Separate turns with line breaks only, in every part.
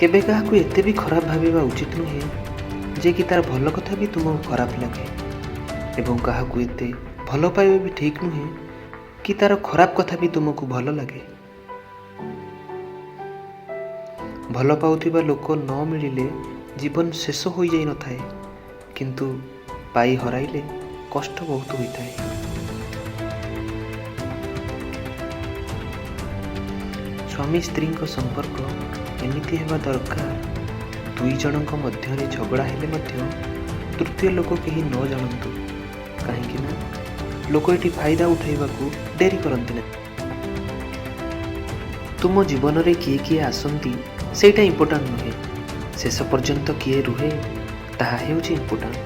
କେବେ କାହାକୁ ଏତେ ବି ଖରାପ ଭାବିବା ଉଚିତ ନୁହେଁ ଯେ କି ତାର ଭଲ କଥା ବି ତୁମକୁ ଖରାପ ଲାଗେ, ଏବଂ କାହାକୁ ଏତେ ଭଲ ପାଇବା ବି ଠିକ୍ ନୁହେଁ କି ତାର ଖରାପ କଥା ବି ତୁମକୁ ଭଲ ଲାଗେ। ଭଲ ପାଉଥିବା ଲୋକ ନ ମିଳିଲେ ଜୀବନ ଶେଷ ହୋଇଯାଇନଥାଏ, କିନ୍ତୁ ପାଇ ହରାଇଲେ କଷ୍ଟ ବହୁତ ହୋଇଥାଏ। ସ୍ୱାମୀ ସ୍ତ୍ରୀଙ୍କ ସମ୍ପର୍କ ଏମିତି ହେବା ଦରକାର, ଦୁଇ ଜଣଙ୍କ ମଧ୍ୟରେ ଝଗଡ଼ା ହେଲେ ମଧ୍ୟ ତୃତୀୟ ଲୋକ କେହି ନ ଜାଣନ୍ତୁ, କାହିଁକି ନା ଲୋକ ଏଠି ଫାଇଦା ଉଠାଇବାକୁ ଡେରି କରନ୍ତି ନାହିଁ। ତୁମ ଜୀବନରେ କିଏ କିଏ ଆସନ୍ତି ସେଇଟା ଇମ୍ପୋର୍ଟାଣ୍ଟ ନୁହେଁ, ଶେଷ ପର୍ଯ୍ୟନ୍ତ କିଏ ରୁହେ ତାହା ହେଉଛି ଇମ୍ପୋର୍ଟାଣ୍ଟ।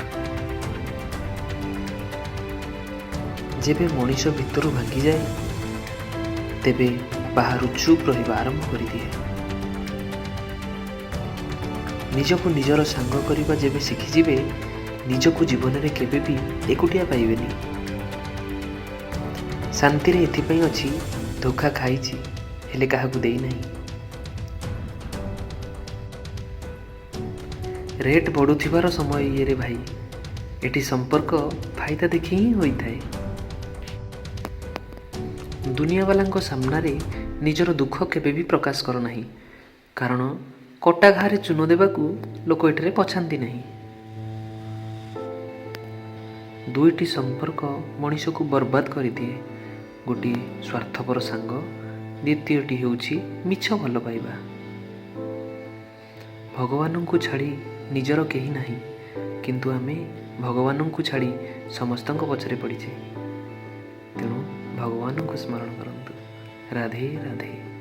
ଯେବେ ମଣିଷ ଭିତରୁ ଭାଙ୍ଗିଯାଏ, ତେବେ ବାହାରୁ ଚୁପ୍ ରହିବା ଆରମ୍ଭ କରିଦିଏ। ନିଜକୁ ନିଜର ସାଙ୍ଗ କରିବା ଯେବେ ଶିଖିଯିବେ, ନିଜକୁ ଜୀବନରେ କେବେ ବି ଏକୁଟିଆ ପାଇବେନି। ଶାନ୍ତିରେ ଏଥିପାଇଁ ଅଛି, ଧୋକା ଖାଇଛି ହେଲେ କାହାକୁ ଦେଇନାହିଁ। ରେଟ୍ ବଢ଼ୁଥିବାର ସମୟ ଇଏରେ ଭାଇ, ଏଠି ସମ୍ପର୍କ ଫାଇଦା ଦେଖି ହିଁ ହୋଇଥାଏ। ଦୁନିଆବାଲାଙ୍କ ସାମ୍ନାରେ ନିଜର ଦୁଃଖ କେବେ ବି ପ୍ରକାଶ କର ନାହିଁ, କାରଣ କଟା ଘାରେ ଚୂନ ଦେବାକୁ ଲୋକ ଏଠାରେ ପଛାନ୍ତି ନାହିଁ। ଦୁଇଟି ସମ୍ପର୍କ ମଣିଷକୁ ବର୍ବାଦ କରିଦିଏ, ଗୋଟିଏ ସ୍ୱାର୍ଥପର ସାଙ୍ଗ, ଦ୍ୱିତୀୟଟି ହେଉଛି ମିଛ ଭଲ ପାଇବା। ଭଗବାନଙ୍କୁ ଛାଡ଼ି ନିଜର କେହି ନାହିଁ, କିନ୍ତୁ ଆମେ ଭଗବାନଙ୍କୁ ଛାଡ଼ି ସମସ୍ତଙ୍କ ପଛରେ ପଡ଼ିଛେ। ତେଣୁ ଭଗବାନଙ୍କୁ ସ୍ମରଣ କରନ୍ତୁ। ରାଧେ ରାଧେ।